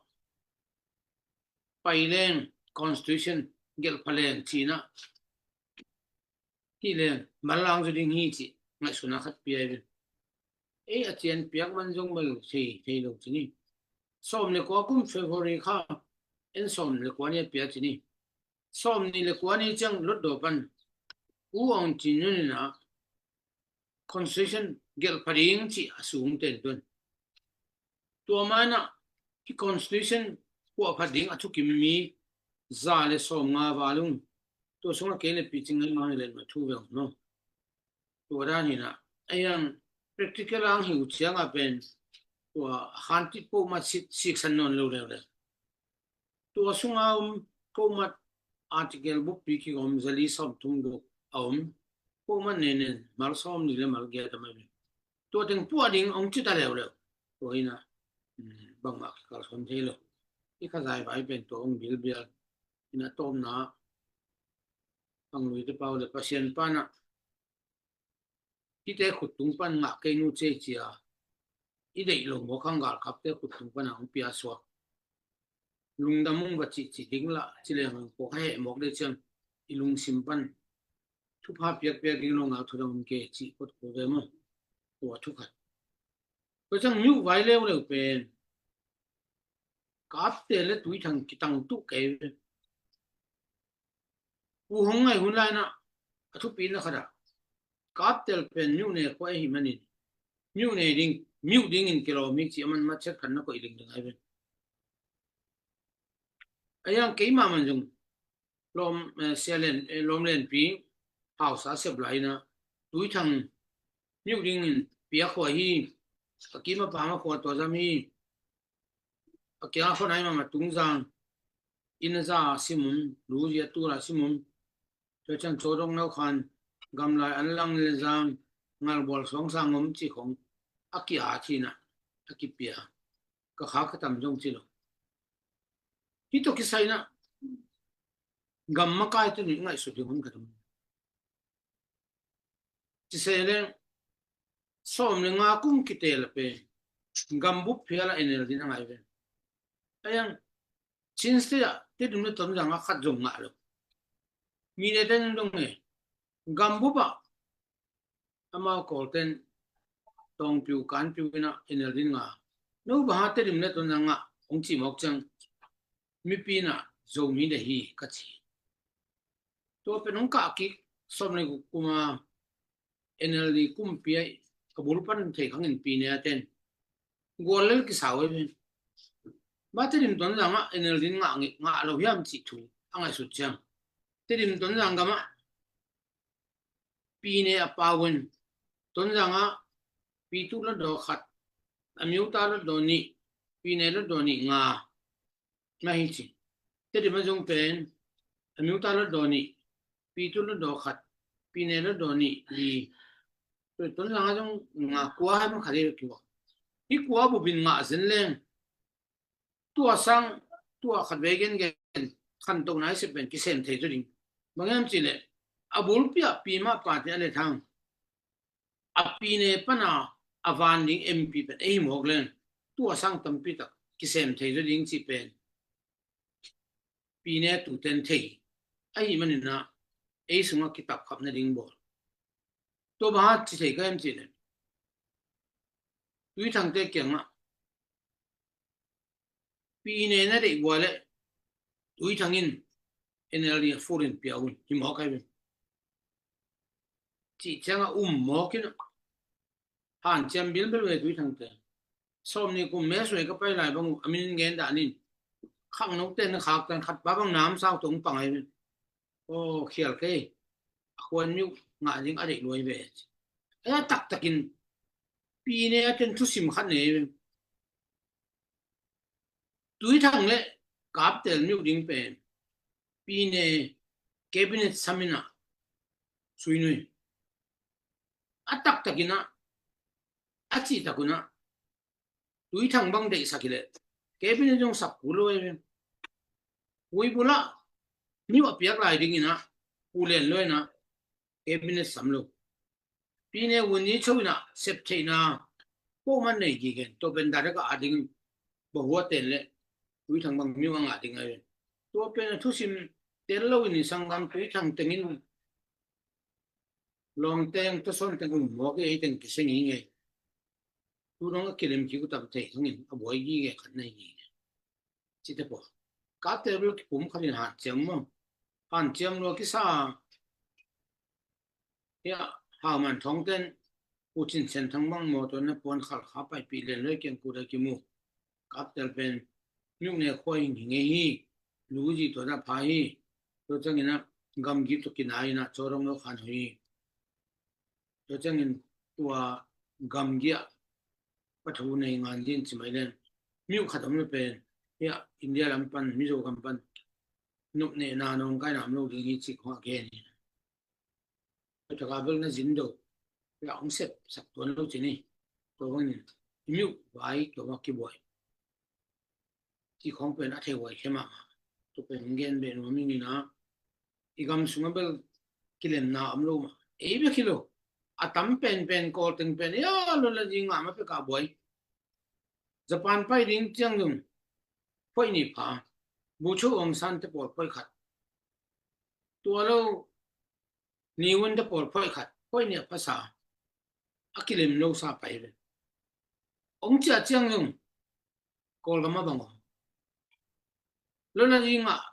pai leng constitution gelh pha leng cina. Hi leng manlang zu ding hi cih ngaihsuna khat pia i ven. Ei a cian piak man zong mal thei thei lo cini. Sawm le kua kum February kha en sawm le kua ni a pia cini. Sawm ni le kua ni ciang lotdaw pan U Aung Cin Yun ina constitution gelh pha ding cih a sung ten tun. Tua mana hi constitution kuah pha ding a thukim mi za le sawm nga valung. Tua sungah kei le picing ngai mang le ma thu veng no. Tua dan hina. Ayang practical ang hiu cianga pen tua hantit poma sit siksan non lo leu le. Tua sunga um komat article bukpi kigom zali sawm tung duk a um. Pawh man nen nen mal sawm nih le mal giat a mai ve. Tua teng puah ding hong ci ta leuleu. Tua hi na, mm, bangmah kikalsuan thei lo. I Kha Zai vai pen tua hong bilbial. Hi na tawmna, Hang Lui te pau le Pasian pan ah hihte khut tung pan ngah kei nu ci ei ci a, i deih lo mawk hang galkapte khut tung pan a hong pia suak. Lungdam ung va cihcih ding lah ci leng hong puak heh mawk dei ciang i lungsim pan thupha piakpiak ding lo ngau thudang um ke cih phot kul ve maw? Tua thu khat. Tua ciang miuh vai leuleu pen Kapte le Tuithang kitang tuh kei ve. U Hong Ngai hun lai na a thupi na khat ah Kaptel pen miuh ne khua ahih manin miuh ne ding, miuh dingin kilawm hi ci a man matchet khat na koih ding ding ai ve. A yang keimah man zong lawm, eh, sia len, eh, lawm lenpi hausa sep lai na Tuithang miuh dingin pia khua hi. A kim a pam a khua tua zam hi. A kiang a khua nai mama Tungzang inn a za a sim um, lu zi a tul a sim um. Tua ciang cawdong nau khan gamlai an lang le zang ngalbual suang sang um ci khong a kia a thina a kipia. Ka kha ka tam zong ci lo. Hi tawh kisai na gam makai te nih ngaihsut ding hun ka tam. Ci se le sawm le nga kum kiteel a pen gambup phial a N L D in a ngai ve. A yang Chin State ah Tedim le Tonzang a khat zong ngah lo. Mi ne ten dong e gambup ah amau Kawlten Tawngpiu Kanpiu in a N L D in nga. No bang ha Tedim le Tonzang ngah hong ci mawk ciang mipi in a Zomi de hi ka ci. Tua pen hong kah kik sawm le guk kuma N L D kumpi a bul pan thei khangin pi ne a ten gual lel kisau e pen. Ba Tedim Tonzang ah N L D in ngah, ngah lo hiam cih thu a ngaihsut ciang Tedim Tonzang gam ah pi ne a pau in Tonzang ah pi tu la daw khat, a miu ta la daw nih, pi ne la daw nih nga na hi ci. Tedim a zong pen a miu ta la daw nih, pi tu la daw khat, pi ne la daw nih li. Tua Tonzang a zong nga kua hai man khat hi kiwa. Hi kua bupin ngah zen leng tua sang, tua khat vei gen gen khantohna i sep pen kisem thei zaw ding. Bang hiam cih leh a bulpi ah pi mah pate a le thang a pi ne pan a a van ding M P pen ei mawk leng tua sang tampi tak kisem thei zaw ding cih pen pi ne tu ten thei ahih manin a ei sungah kitap khap nading bawl. Tua bang a ci thei ka em cih leh Tuithangte kiangah pi ne na deih vua leh Tuithang in N L D a full in pia un hi mawk ai ve. Cih ciangah um mawk in a hanciam bilbel ve Tuithangte. Sawm nih kum me suai ka pai lai bang uh a min in gen dah nin khangnote na khak tan khat pa bang nam sau tong pang ai ve. Aw khial kei a khuan miuh ngah ding a deih luai ve. A taktakin pi ne a ten thusim khat ne ve. Tuithang le Kaptel miuh ding pen pi ne cabinet sam in a sui nui. A taktakin a a cihtak un a Tuithang bang deihsak hi leh cabinet zong sak kul lo e. Hui bul ah miuh a piak lai dingin a pu len lo in a cabinet sam lo. Pi ne vun ni cho in a sep theihna pawh man nei gige. Tua pen direct a ding bahua ten le Tuithang bang miuh a ngah ding ai ve. Tua pen a thusim tel lo in i sanggam Tuithang tengin Lawngteng, Tuasawn teng um mawk i ei teng kiseng hi ngei. Tu dong a kilem kik uh tam thei khangin a buai gige khat na hi ngei. Cite pawh Kaptel bel kipum khatin hanciam maw? Hanciam lua kisa. Hia Hauman Thawngten U Cin Sen Thang bang mawtaw na puan khalkha paipih len loi kiang kuda kimu. Kaptel pen miuh ne khua hing hi ngei hi. Lu zi tua dah pha hi. Tua ciangin a gamgi tua kina in a cawdong lo khan hi. Tua ciangin tua gamgi ah pathu nei ngan din ci mai len miuh khat om lo pen hia India lam pan Mizo gam pan nopnehna nawngkaina om lo ding hi ci khong a gen hi. A taka bel na zin do. Pia hong sep sak tuan lo ci ni. Tua bangin i miuh vai tua mah kibuai. Ci khong pen a thei huai khe mahmah. Tua pen gen beh nuam ing ina. I gam sungah bel kilemna om lo mah. Ei bek hi lo. A tam penpen Kawl teng pen ia lo la ding ngah mah pek a buai. Japan pai ding ciang zong phoih nih pha. Bogyoke Aung San te pawl phoih khat. Tua lo Ne Win te pawl phoih khat, phoih nih a phasa. A kilem lo sa pai ve. Ong ciah ciang zong Kawlgam a bang aw. Lo na ding ah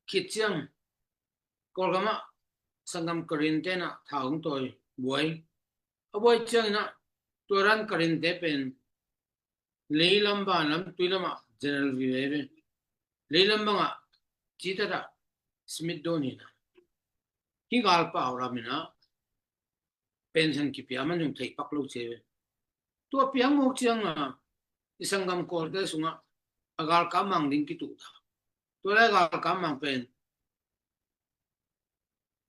khit ciang Kawlgam ah sanggam Karen te na tha ong tawi buai. A buai ciangin ah tua ran Karen te pen leilam, vanlam, tuilam ah general vive ve. Leilam bangah citat ah Smith Don hi na. Hi galpau lam in ah pension kipia man zong thei pak lo ci ve. Tua piang mawk ciang a i sanggam Kawlte sungah a galkap mang ding kituh ta. Tua lai galkap mang pen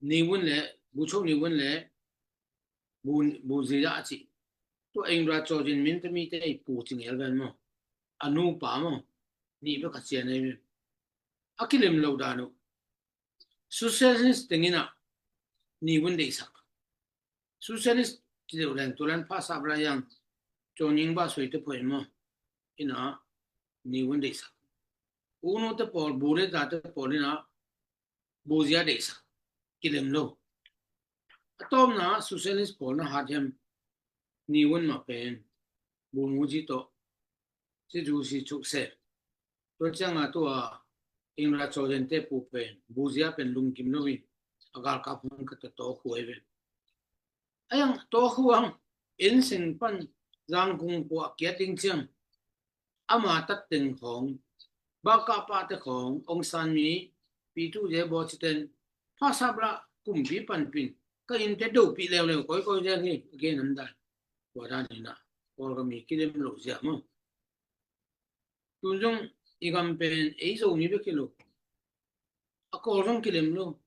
Ne Win le, Bogyoke Ne Win le, Bu, Bogyoke a cih. Tua Indira Chowdhury min te mite i pu ci ngel ven maw. A nupa maw. Nih bek a cian ei ve. A kilem lo dan uh. Socialist tengin ah Ne Win deihsak. Socialist ci deuh leng tua lan phasap lai yang Chawnying bah suai te phoih maw. Ina Ne Win deihsak. U Nu te pawl, Bu le za te pawl ina Bogyoke deihsak. Kilem lo. A tawpna socialist pawl na hat hiam Ne Win mah pen Bu Mukherjee tawh ci du si chuk se. Tua cianga tua Indira Chowdhury te pu pen Bogyoke pen lungkim lo in a galkap hun ka ta tawk huai ve. A yang tawk huang enseng pan Zangkung pua kiat ding ciang ama tat teng khawng, bakah pahte khawng, Aung San mi, pitu je baw citen, phasap lah kumpi panpin, ka innte dopih leuleu kawikawi zel hi, a gen an dan. Tua dan hi na, Kawlgam hi kilem lo ziah maw. Tun zong i gam pen ei Zomi bek hi lo. A Kawl zong kilem lo.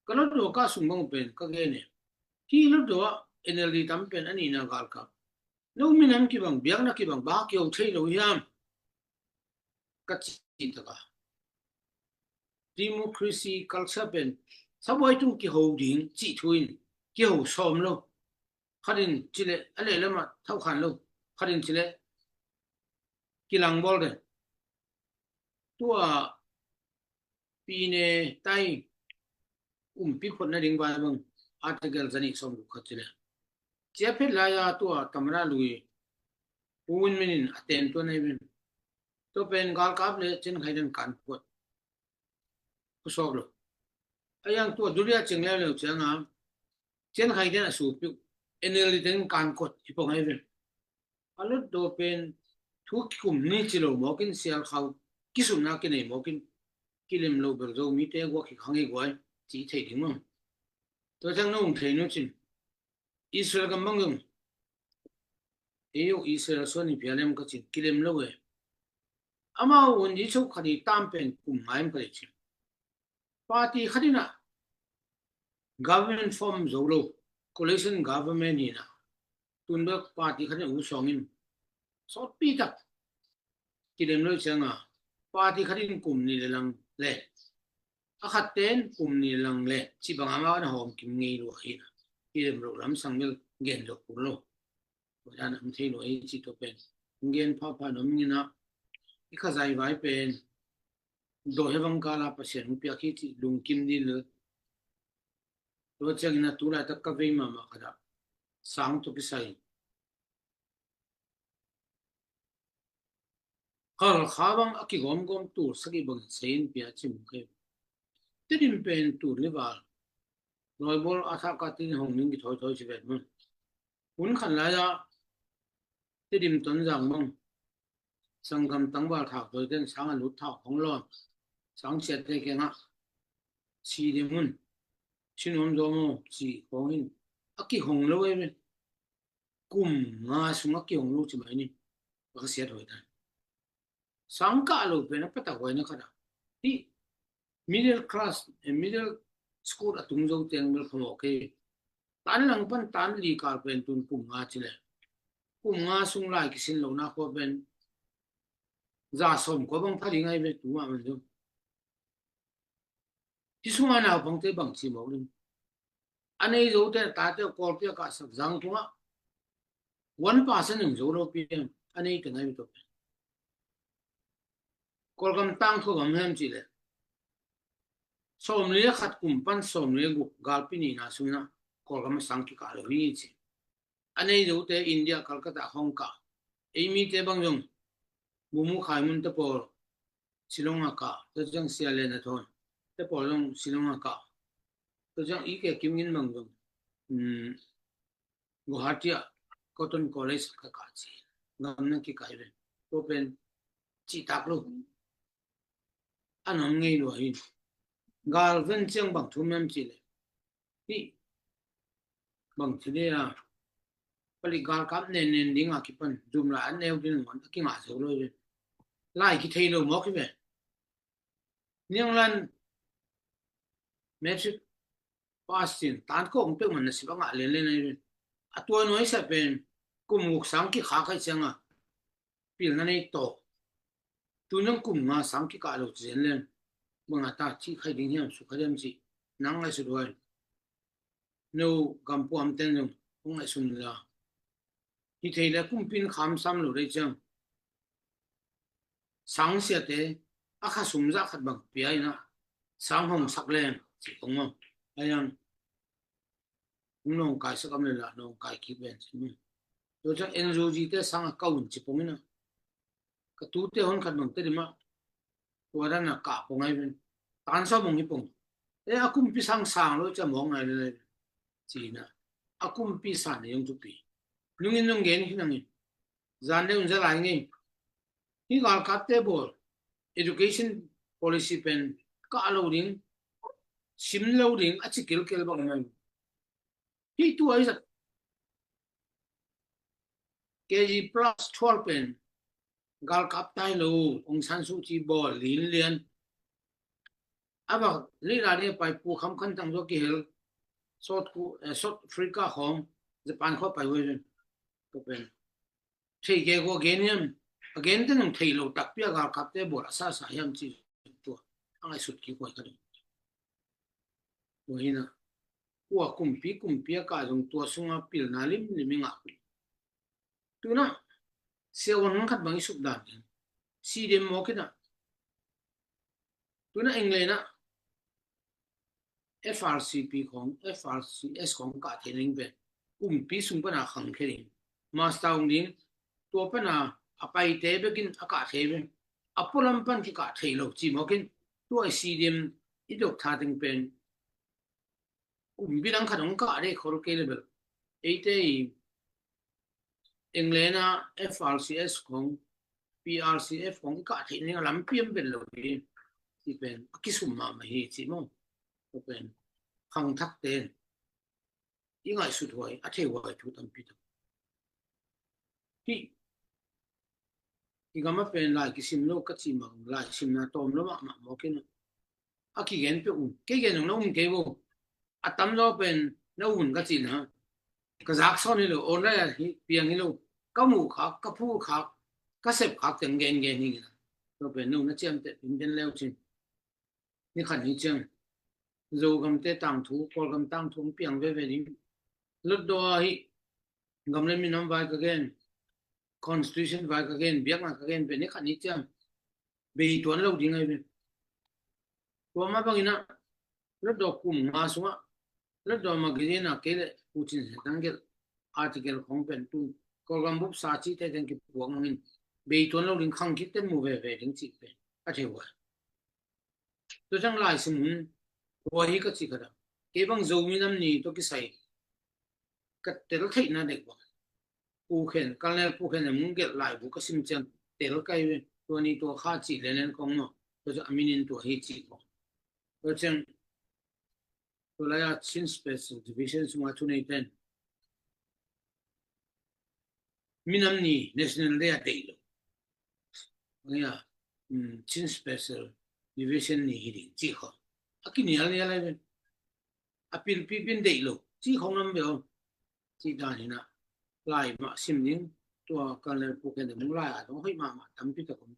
Ka lotdaw ka sung bang pen ka gen e. Hi lotdaw ah N L D tam pen a nihna galkap. No minam kibang, biakna kibang, ba kio thei lo hiam? Ka cih taka. Democracy culture pen sabuai tung kiho ding cih thu in kiho sawm lo. Khatin cile a lehlamah thauhkhan lo. Khatin cile kilangbawl den. Tua pine tai umpi phot nading vai bang article zanih sawm guk khat cile. Cia phet lai-a tua tamra lui Pu Win Myint in a ten tua nei ven. Tua pen galkap le cin khai den kan phot. Khusawk lo. A yang tua duria cing leuleu cianga cian khai den a supiu N L D ten kan kot hi pong hai ven. A lotdaw pen thu kikum ni ci lo mawkin sial khau kisumna kinei mawkin kilem lo bel Zomite guak hi khang hi guai ci thei ding maw. Tua ciang nong thei nu cin Israel gam bang zong ei uh Israel suan hi pia lem ka cin kilem lo e. Amau un i chok khat i tam pen kum ngai em ka lei cin. Party khat in ah government form zo lo, coalition government hi na. Tun bek party khat in uh sawngin sawtpi tak kilem lo cianga party khat in kum ni le lang le a khat ten kum ni le lang le ci banga ma na hawm kim ngei lua hi na. Kilem lo lam sang bel gen dok kun lo. Tua dan am thei lo ei ci tua pen gen phapha nom ing ina i khazai vai pen dawh he bang kala Pasian hong piak hi cih lungkim dil. Tua ciangin a tulaitak ka vei mahmah khat ah sang tawh kisai Khalkha bang a kigawmgawm tul sagih bangin seiin pia cim kei. Tedim pen tul lival lawibawl a thahka tin hong ning kithawithawi ci vet mun. Hun khan lai-ah Tedim Tonzang bang sanggam tangval thau tawi ten sang a lut thau hong lawn sang siate kengah si ding hun si nuam zaw maw ci khawngin a kihong lo ei ve. Kum nga sungah kihong lo ci mai ni. A ka siat hoi dan. Sangkah lo pen a patak huaina khat ah hih middle class, eh, middle school a tung zo teng bel phamawh kei. Tan lang pan tan li kal pen tun kum nga ci le, kum nga sung lai kisin lo na khua pen za sawm khua bang pha ding ai ve tu mah man zo. Hi sunga naupangte bang ci mawk ding. A nei zote a tate Kawlpi a kahsak zang tungah one percent in zo lo pian a nei teng ai ve tawh. Kawlgam tangthu gam hiam cih leh sawmli a khat kum pan sawmli a guk galpi nihna sungin ah Kawlgam a sang kikah lo hi ci. A nei zote India Calcutta khawng kah. Ei mite bang zong Bumu Khaimun te pawl Shillong a kah, tua ciang Sia Lian a Thawn te pawl zong Shillong a kah. Tua ciang i ke Kim Ngin bang zong, um, Guwahati ah Cotton College ka kah ci. Gam na kikah hi ve. Tua pen cihtak lo. A nuam ngei lua hi. Gal ven ciang bang thu miam cih leh hi bang ci le a palik galkap nen nen ding a kipan zum lai an neu ding ngon a kingah zo lo hi. Lai kithei lo mawk hi ve. Nianglan matric pass cin tan kawng peuh man na sip a ngah lianlian ahi ve. A tua nuai sa pen kum guk sang kikhak ahi cianga pilna nei tawh. Tun zong kum nga sang kikah lo ci zen leng bang a ta cih khai ding hiam suk khai diam cih nang ngaihsut huai. No gampuam ten zong hong ngaihsun la. Hi thei le kumpi in kham sam lo dei ciang sang siate a kha sum zah khat bang pia in ah sang hong sak leng ci kong maw. Ahi zong hong nawngkai sak am le lah nawngkai kik ven ci maw. Tua ciang N U G te sang a ka un ci pong in ah ka tute hon khat bang te dim ah tua dan a kah pong ahi ven. Tan sawm hong hi pong. E a kumpi sang sang lo cia mawng ngai le ci in ah a kumpi san ne zong thupi. Nungin zong gen khin hangin zan deuh in za lai ngei. Hi galkapte bawl education policy pen kah lo ding, sim lo ding a ci kilkel bang mai. Hi tua i zat K G plus twelve pen galkap tai lo, Aung San Suu Kyi bawl lin lian. A va lila dia pai pu kham khan tang zo kihel South Ku-, eh, South Africa khawng Japan khawng pai huai ven. Tua pen thei ke ko gen hiam, a gen te nung thei lo takpi a galkapte bawl a sasa hiam ci tua a ngaihsut kik huai ka dong. Tua hi na kua kumpi kumpi a kah zong tua sunga pilna limlim i ngah kul. Tuna siavuan hong khat bang i suk dan ding si dem mawk in ah. Tuna England ah F R C P khawng, F R C S khawng kah thei ning pen kumpi sung pana khang khe ding. Master hong ding tua pana a paite bekin a kah thei ve. A pualam pan kikah thei lo ci mawkin tua i si dem i dok tha teng pen kumpi dang khat hong kah dei khol kei le bel. Eite i England a F R C S khawng, P R C F khawng i kah theih ning a lampi om bel lo hi. Ci pen a kisum mahmah hi ci maw. Tua pen khangthakte i ngaihsut huai, a thei huai thu tampi tak. Hi i gam a pen lai kisim lo ka cih mah, lai simna tawm lo mahmah mawk in a kigen peuh un. Kei gen zong na um kei vo. A tamzaw pen na um un ka cihna. Ka zak sawn hi lo, online ah hi piang hi lo. Ka muh khak, ka phul khak, ka sep khak teng gen gen hi. Tua pen no na ciamteh pin den leu cin. Ni khat ni ciang Zogamte tangthu, Kawlgam tangthu hong piang veve ding. Lotdaw ah hi gam le minam vai ka gen, constitution vai ka gen, biakna ka gen pen ni khat ni ciang bei tuan lo ding ahi ve. Tua mah bangin ah Lotdaw kum nga sungah Lotdaw magazine ah kei le Pu Cin Sian Thang gelh article khawng pen tu Kawlgam bup sa cihte teng kipuak nangin bei tuan lo ding, khang khit ten mu veve ding cih pen a thei huai. Tua ciang lai sim hun huai hi ka cih khat ah kei bang Zomi Nam Ni tawh kisai ka tel theihna dek bang Pu Khen, Colonel Pu Khen a mung gelh laibu ka sim ciang tel kai ve. Tua ni tua kha cih lenen kong maw. Tua ciang a minin tua hi cih kong. Tua ciang tua lai a Chin Special Division sunga thu nei ten minam ni National Day a deih lo. Nia, um, Chin Special Division ni hi ding cih kho. A kinial nial ai ve. a pilpi pin deih lo ci khong lam ve aw. Ci dan hi na, lai mah sim ding, tua kan le pu ken ding lai a dong hoih mahmah tampi tak om.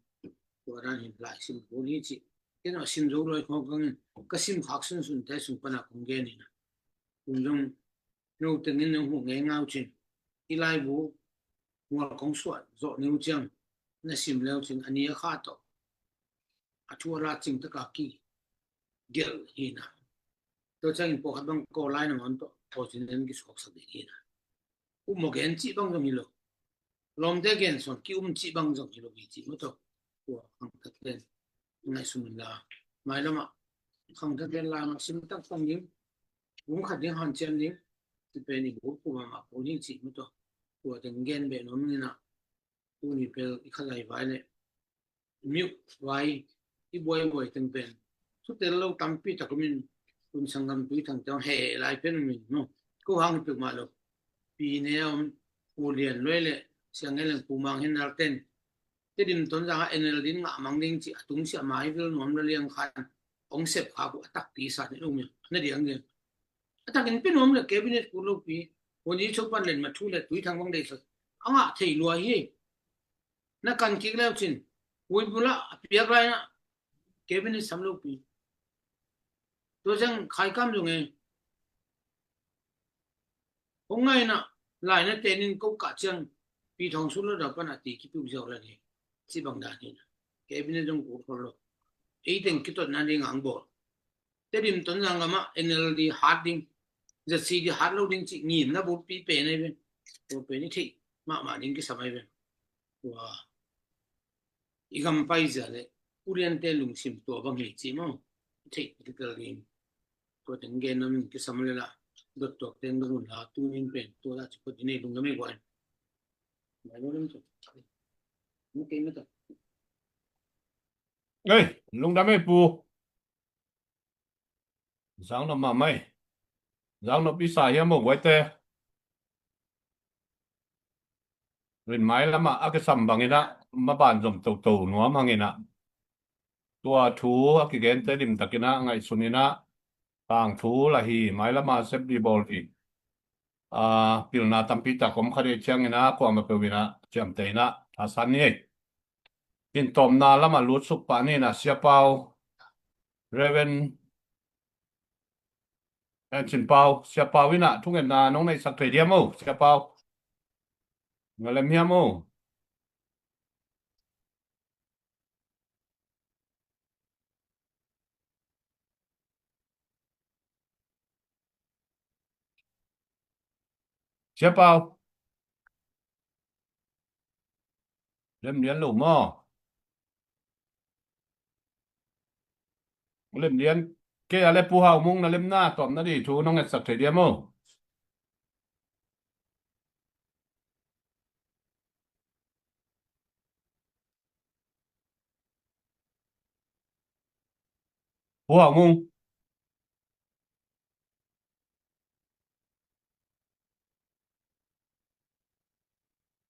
Tua dan hin lai sim kul hi ci. Ken a sim zo loi khong kang in, ka sim khak sunsun te sung pana kong gen hi na. Kum zong no tengin nong hu ngei ngau cin. I lai bu mual kong suat zo neu ciang na sim leu cin a ni a kha to. A thu a la cing taka ki gel hi na. Tua ciangin pawkhat bang ko lai na ngon to, ko cin den ki suak sak ding hi na. Um mo gen ci bang zong hi lo. Lawmte gen suan ki um ci bang zong hi lo hi ci mo to. Tua khang tak ten ngai sum la. Mai lama khang tak ten la ma sim tak tang ding. Bung khat ding han cian ding. Ti pen i bu ku ma ma ko ni ci mo to. Tua ten gen be nom ni na. Tuni pel i khalai vai le miuh vai i buaibuai teng pen thutel lo tampi tak om in, tun sanggam Tui Thang teng he lai pen om in no. Ko hang pek mah lo. Pi ne om, Pu Lian Luai le Siang Ngen Leng, Pu Mang Hin Nal ten Tedim Tonzang a N L D in ngah mang ding ci a tung sia mai vil nuam la liang khan ong sep kha ku a takpi sa ne um in na diang diang. A takin pi nuam le cabinet ku lo pi. Ko ni cho pan len ma thu le Tui Thang bang dei sa a ngah thei lua hi. Na kan kik leu cin, ui bula a piak lai na, cabinet sam lo pi. Tua ciang khai kam zong e. Hong ngai na, lai na tenin ko kah ciang, pi thong sun lo da pan a ti ki piu ziau la ni. Ci bang dan hi na. Cabinet zong kul khol lo. Ei teng kitot na ding ang bol. Tedim Tonzang gam ah N L D hat ding, Z C D hat lo ding ci ngin na bul pi pen ai pen. Tua pen i thei mahmah ding kisam ai pen. Tua i gam pai zia le Pu Lian te lungsim tua bang hi ci maw. I thei i tel ding. Tua teng gen na min kisam le la. Dot tuak teng dong un la tu nin pen tua la ci ko di nei lungdam ei guai. Mai lo lem tu. Mu kei mata. Ei, lungdam ei pu. Zang nop mahmah ei. Zang nop i sa hiam maw guaite. Rin mai lamah a kisam bangin ah maban zom toto nuam hangin ah tua thu a kigente limtakin ah ngaihsun in ah tangthu la hi, mai lamah sep di bawl hi. A, pilna tampi tak om kha dei ciangin ah kuamah peuh in ah ciamteh in ah thasan ni ei. Pintawmna lamah lutsuk pah ni in ah Sia Pau, Reverend Cin Pau, Sia Pau in ah thungetna nong neihsak thei diam o, Sia Pau. Nga lem hiam o. Sia Pau. Lem lian lo maw. Lem lian. Kei a le Pu Hau Mung na lemna tawpna di thu nong etsak thei diam o. Pu Hau Mung.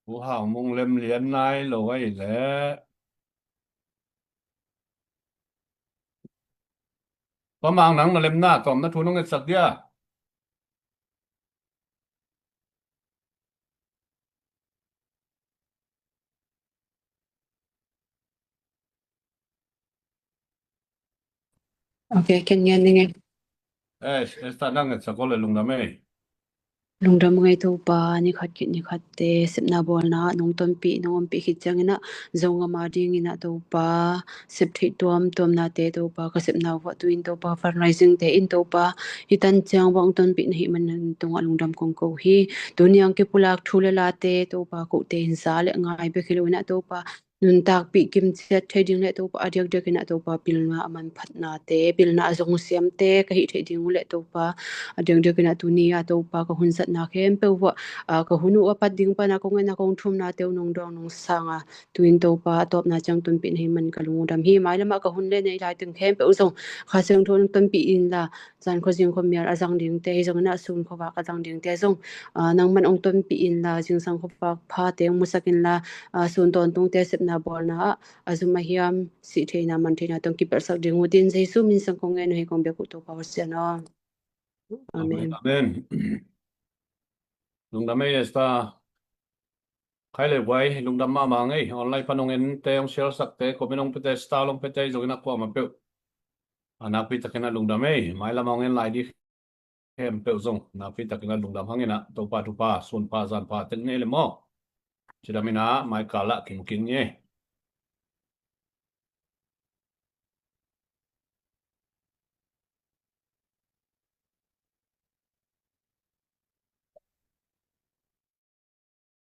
Pu Hau Mung lem lian nai lo ai le. Pa Mang nang na lemna tawmna thu nong etsak dia. Ok, ken ngen ning e. Eh, Esther nang ngetsak o le lungdam ei. Lungdam ngei Topa, ni khat khit ni khat te sepna bawlna nong tonpih nong ompih khit ciangin ah Zogam a dingin ah Topa sep theih tuamtuamnate Topa ka sepna uh ah tu-in Topa fundraising te in Topa hih tan ciang bang tonpih na hih man tungah lungdam kong ko hi. Tuni ang kipulak thu le late Topa kote in za le ngai bek hi lo in ah Topa nuntakpih kimciat thei ding le Topa a diakdiakin ah Topa pilna a manphatnate pilna a zong siamte ka hih theih ding uh le Topa a diakdiakin ah tuni a Topa ka hun zatna khempeuh uh ah ka hun uh a pat ding pana kong en a kong thumnate uh nong dawng nong sang a tu-in Topa a tawpna ciang tonpih na hih man ka lungdam hi. Mai lamah ka hun le nei lai teng khempeuh zong Kha Siangtho nong tonpih inla zan khuazing khuamial a zang dingte hi zongin ah sun khuavak a zang dingte zong nangman hong tonpih inla zingsang khuavak phate hong musak inla sun tawntungte sepna bawlna ah a zum a hiam sih theihna man theihna tawh kipelhsak ding uh tin Jesu min sang kong ngen uh hi kong biak uh Topa Pasian aw. Amen. Amen. Lungdam ei, Esther. Khai le guai, lungdam mahmah ngei. Online pan hong ente, hong share sakte, comment hong pete, star hong pete zongin a kuamah peuh a nakpi takin a lungdam ei. Mailam hong en lai di khempeuh zong nakpi takin a lungdam hangin a, Topa thupha, sunpha zanpha tek ni le maw. Cidam in a, mai kal ah kimu kik ni ei.